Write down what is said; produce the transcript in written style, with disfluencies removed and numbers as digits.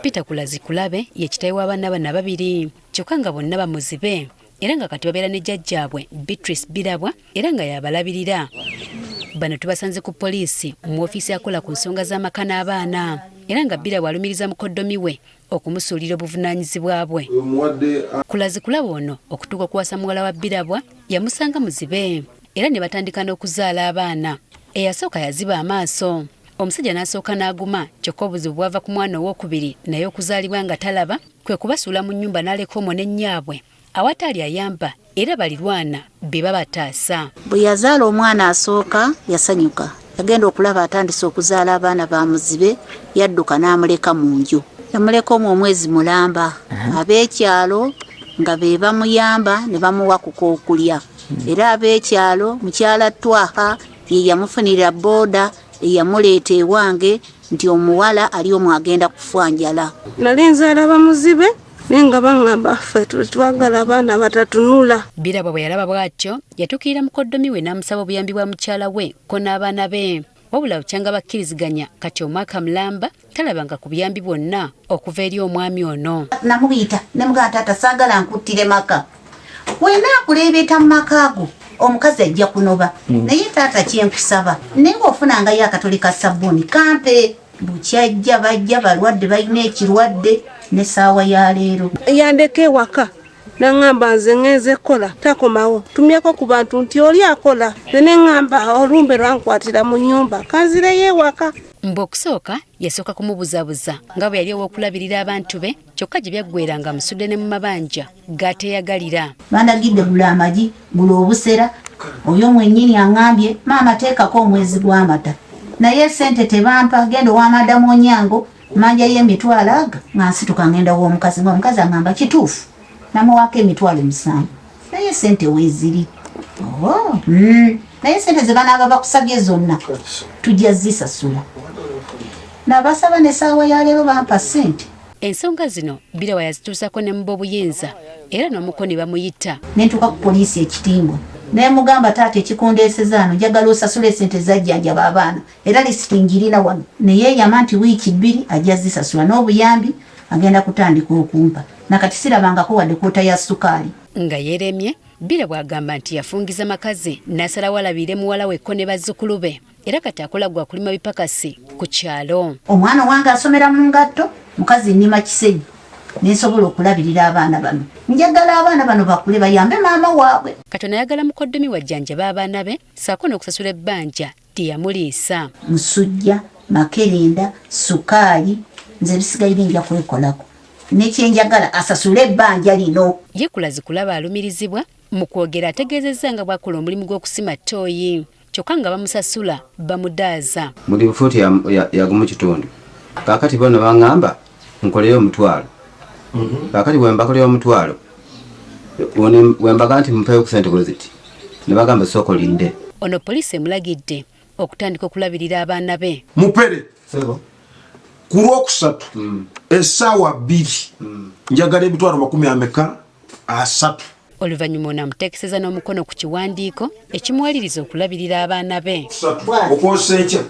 Peter Kulazi Kulabe ye kitaawe w'abaana bano ababiri kyokka nga bonna bamuzibe era nga kati babeera ne jjajjaabwe Beatrice Birabwa era nga y'abalabirira. Bano tubasanze ku poliisi mu ofiisi akola ku nsonga z'amaka n'abaana era nga Birabwa alumiriza mukoddomi we okumusuulira obuvunaanyizibwa bwe. Kulazi Kulaba ono okutuuka okuwasa muwala wa Birabwa yamusanga muzibe era ne batandika n'okuzaala abaana. Eyasooka yaziba amaaso omusajja n'asooka n'aguma kyokka obuzibu bwava ku mwana owookubiri naye okuzaalibwa nga talaba kwe kubasuula mu nnyumba n'aleka omwo ne nnyaabwe awataali ayamba era balirwana be babataasa. Bwe yazaala omwana asooka yasanyuka, yagenda okulaba atandise okuzaala abaana ba muzibe yadduka n'amuleka mu nju. Yamuleka omwo omwezi mulamba, ab'ekyalo nga be bamuyamba ne bamuwa ku k'okulya. Era ab'ekyalo mukyala Twaha ye yamufunira bbooda eyamuleeta ewange nti omuwala ali omwo agenda kufa njala. Nali nzaala bamuzibe naye nga baŋŋamba ffe twagala abaana batatunula. Birabwa bwe yalaba bw'atyo yatuukirira mukoddomi we n'amusaba obuyambi bwa mukyala we ko n'abaana be wabula bukyanga bakkiriziganya kati omwaka mulamba talabanga ku buyambi bwonna okuva eri omwami ono. Namuyita ne mugamba taata saagala nkuttire maka wena akuleebeeta mu maka go omukazi ajja kunoba naye taata kyenkusaba naye ng'ofunangayo akatuli ka sabbuuni kampe. Bukyajja bajja balwadde balina ekirwadde n'essaawa ya leero. Yandeka ewaka naŋŋamba nze ŋŋenze kukola takomawo tumyeko ku bantu nti oli akola nze ne ŋŋamba olumbe lwankwatira mu nnyumba kanzireyo ewaka. Mbu okusooka yasooka kumubuzabuza nga bwe yali ow'okulabirira abantu be kyokka gye byaggweera nga amusudde ne mu mabanja g'ateeyagalira. Bandagidde gula amagi, gula obusera, oyo mwennyini aŋŋambye maama teekako omwezi gw'amata naye ssente tebampa genda owa Madamu Onyango mmanjayo emitwalo aga nga nsituka ngenda w'omukazi nga omukazi aŋŋamba kituufu namuwaako emitwalo 7 naye ssente weeziri. Oh, Naye ssente ze banaaba bakusabye zonna tujja zisasula. Nabasaba n'essaawa ya leero bampa ssente. Ensonga zino Birawa yazituusako ne mu b'obuyinza era n'omuko ne bamuyita. Ne ntuuka ku poliisi e Kitimbwa ne mugamba taata ekikundeeseza ano njagala osasule ssente zajjanjaba abaana era lisiti ngirina wano. Ne yeeyama nti wiiki 2 ajja zisasula n'obuyambi agenda kutandika okumpa. Nakati sirabangako wadde kwota ya sukaali. Nga yeeremye, Birabwa agamba nti yafungiza makazi n'asalawo alabirire muwala we ko ne bazzukulu be era kati akola gwa kulima bipakasi ku kyalo. Omwana owange asomera mu ngatto, mukazi nnima Kisenyi ne nsobola okulabirira abaana bano. Njagala abaana bano bakule bayambe maama waabwe. Kati ono ayagala mukoddomi we ajjanjabe abaana be ssaako n'okusasula ebbanja lye yamuliisa. Musujja, makerenda, sukaali nze ebisigalire nja kwekolako ne kye njagala asasule ebbanja lino. Ye Kulazi Kulaba alumirizibwa mu kwogera ategeezezza nga bw'akola omulimu gw'okusima ttooyi kyokka nga bamusasula bamudaaza. Buli fuuti ya 1.5. Kaakati bono baŋŋamba nkoleyo 1000. Kaakati bwe mbakolera 1000 bwe mbaga nti mumpeeyo ku ssente bwe ziti ne bagamba sooka olinde. Ono poliisi emulagidde okutandika okulabirira abaana be. Mupere, ku lwokusatu essaawa 2 njagala emitwalo makumi ameka asatu. Oluvannyuma ono amuteekeseza n'omukono ku kiwandiiko ekimuwaliriza okulabirira abaana be. Okwosa enkya.